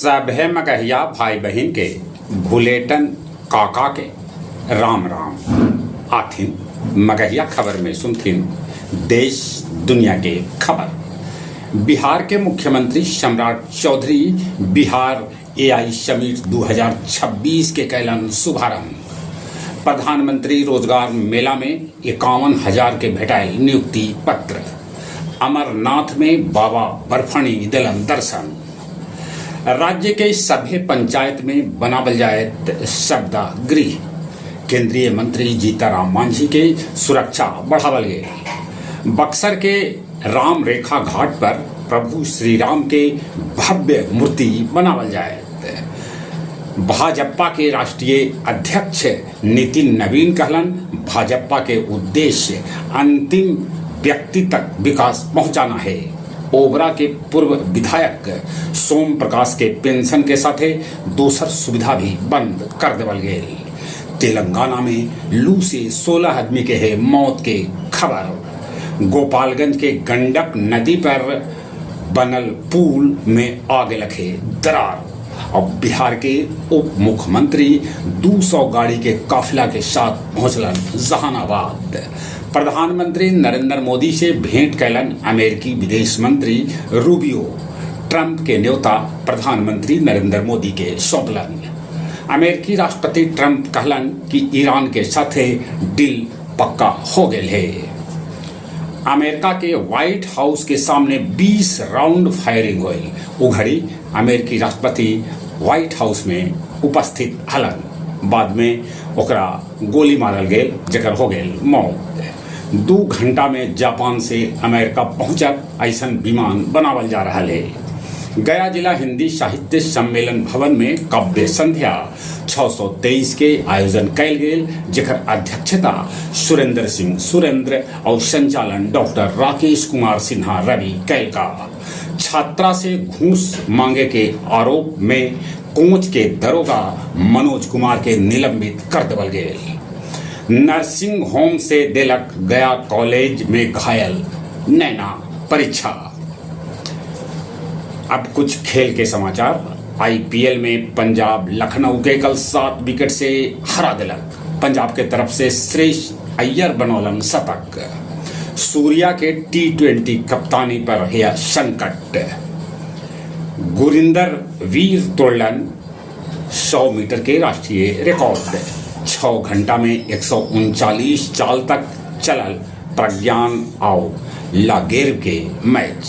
सभे मगहिया भाई बहिन के भुलेटन काका के राम राम। आथिन मगहिया खबर में सुनथिन देश दुनिया के खबर। बिहार के मुख्यमंत्री सम्राट चौधरी बिहार एआई समिट 2026 के कैलन शुभारंभ। प्रधानमंत्री रोजगार मेला में 51,000 के भेटायल नियुक्ति पत्र। अमरनाथ में बाबा बर्फानी दिलन दर्शन। राज्य के सभे पंचायत में बनावल जायत शब्दा गृह। केंद्रीय मंत्री जीतनराम मांझी के सुरक्षा बढ़ावल गेल। बक्सर के राम रेखा घाट पर प्रभु श्री राम के भव्य मूर्ति बनावल जायत। भाजपा के राष्ट्रीय अध्यक्ष नितिन नवीन कहलन, भाजपा के उद्देश्य अंतिम व्यक्ति तक विकास पहुंचाना है। ओबरा के पूर्व विधायक सोम प्रकाश के पेंशन के साथे दोसर सुविधा भी बंद कर देवल गेल। तेलंगाना में लू से 16 आदमी के है मौत के खबर। गोपालगंज के गंडक नदी पर बनल पुल में आ गेलक है दरार। और बिहार के उप मुख्यमंत्री 200 गाड़ी के काफिला के साथ पहुंचलन जहानाबाद। प्रधानमंत्री नरेंद्र मोदी से भेंट कैलन अमेरिकी विदेश मंत्री रूबियो। ट्रंप के न्योता प्रधानमंत्री नरेंद्र मोदी के सौंपलन। अमेरिकी राष्ट्रपति ट्रंप कहलन कि ईरान के साथे डील पक्का हो गेल है। अमेरिका के व्हाइट हाउस के सामने 20 राउंड फायरिंग होल। उ घड़ी अमेरिकी राष्ट्रपति व्हाइट हाउस में उपस्थित हलन। बाद में ओकरा गोली मारल गेल, जेकर हो गेल मौत। 2 घंटा में जापान से अमेरिका पहुंचत ऐसन विमान बनावल जा रहा है। गया जिला हिंदी साहित्य सम्मेलन भवन में काव्य संध्या 623 के आयोजन कैल गेल, जेकर अध्यक्षता सुरेंद्र सिंह सुरेंद्र और संचालन डॉक्टर राकेश कुमार सिन्हा रवि कैल का। छात्रा से घूस मांगे के आरोप में कोच के दरोगा मनोज कुमार के निलंबित कर देवल गेल। नर्सिंग होम से देलक गया कॉलेज में घायल नैना परीक्षा। अब कुछ खेल के समाचार। आईपीएल में पंजाब लखनऊ के कल 7 विकेट से हरा दिलक। पंजाब के तरफ से श्रेयस अय्यर बनौलन शतक। सूर्या के टी20 कप्तानी पर है संकट। गुरिंदर वीर तोड़लन 100 मीटर के राष्ट्रीय रिकॉर्ड। 6 घंटा में 139 चाल तक चलल प्रज्ञान आओ लागेर के मैच।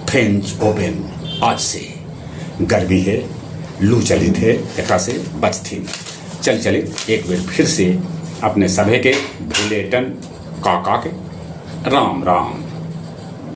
फ्रेंच ओपन आज से। गर्मी है, लू चलित है, एकरा से बचथिन। चल चले एक बेर फिर से अपने सभे के भुलेटन काका के राम राम।